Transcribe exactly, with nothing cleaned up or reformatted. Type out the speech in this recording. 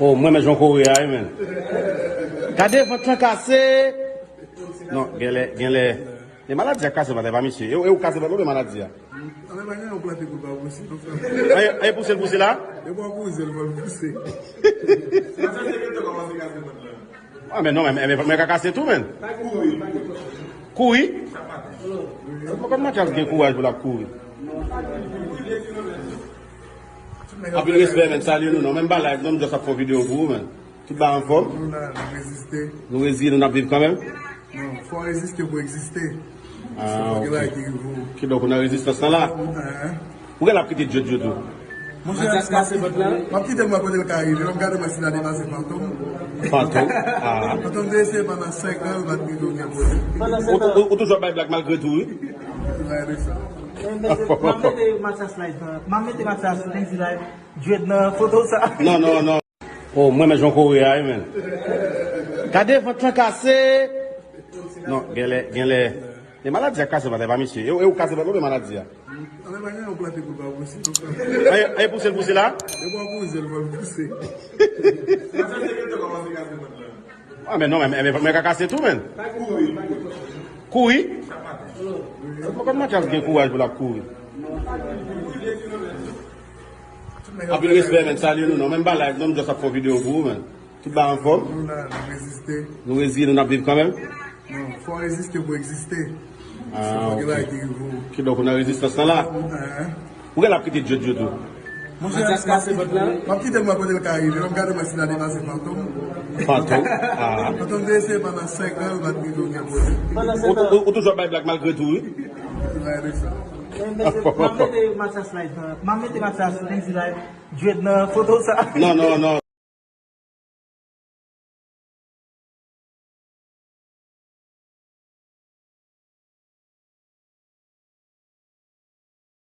Oh, mwen men jan w kore a, wi, men. Gade vant lan kase. Non, genlè, genlè. E maladi a kase vant la, pa misye. E, e ou kase vant la, oubyen maladi a? Ann, men yon plante pou l pa pouse, non, frè. Ay, ay, pouse l, pouse la? E pa pouse l, fò l pouse. Ah, men non, men, men, men ka kase tou, men. Kouri? Mwen konn Mathias gen kouraj pou l ap kouri. Anpil respè, men, salye nou, non. Menm bagay, non, m just ap fè yon videyo pou ou, men. Tout bagay anfòm? Nou la, n ap reziste. Nou reziye, nou n ap viv kanmenm? Non, fò w reziste pou w egziste. Ah, ok. Kidonk, ou nan rezistans lan la? Ou gen ap kite Jojo tou? Monchè, m ap kite l, m ap kite l, mwen kote l ka rive. Lè m gade mwen si l a depase Fantom. Fantom? Ah. Fantom te eseye pandan senk an, l pa t rive okenn kote. Ou, ou, ou toujou ap bay blag malgre tou, wi. Gade sa. M ap mete Mathias live nan, m ap mete Mathias Lenzi live, Dread nan foto sa. Non, non, non. Oh, mwen men jan w kore a, wi, men. Gade vant lan kase. Non, genlè, genlè. E maladi a kase vant la, pa misye. E, e ou kase vant la, oubyen maladi a? Ann, men yon plante pou l pa pouse, non, frè. Ay, ay, pouse l, pouse la? E pa pouse l, fò l pouse. Ah, men non, men, men, men ka kase tou, men. Kouri? Mwen konn Mathias gen kouraj pou l ap kouri. Anpil respè, men, salye nou, non. Menm bagay, non, m just ap fè yon videyo pou ou, men. Tout bagay anfòm? Nou la, n ap reziste. Nou reziye, nou n ap viv kanmenm? Non, fò w reziste pou w egziste. Ah, ok. Kidonk, ou nan rezistans lan la? Ou gen ap kite Jojo tou? Monchè, m ap kite l, mwen kote l ka rive. Lè m gade mwen si l a depase Fantom. Fantom? Ah. Fantom te eseye pandan senk an, l pa t rive okenn kote. Ou, ou, ou toujou ap bay blag malgre tou, wi. Gade sa. M ap mete Mathias live nan, m ap mete Mathias Lenzi live, Dread nan foto sa. Non, non, non.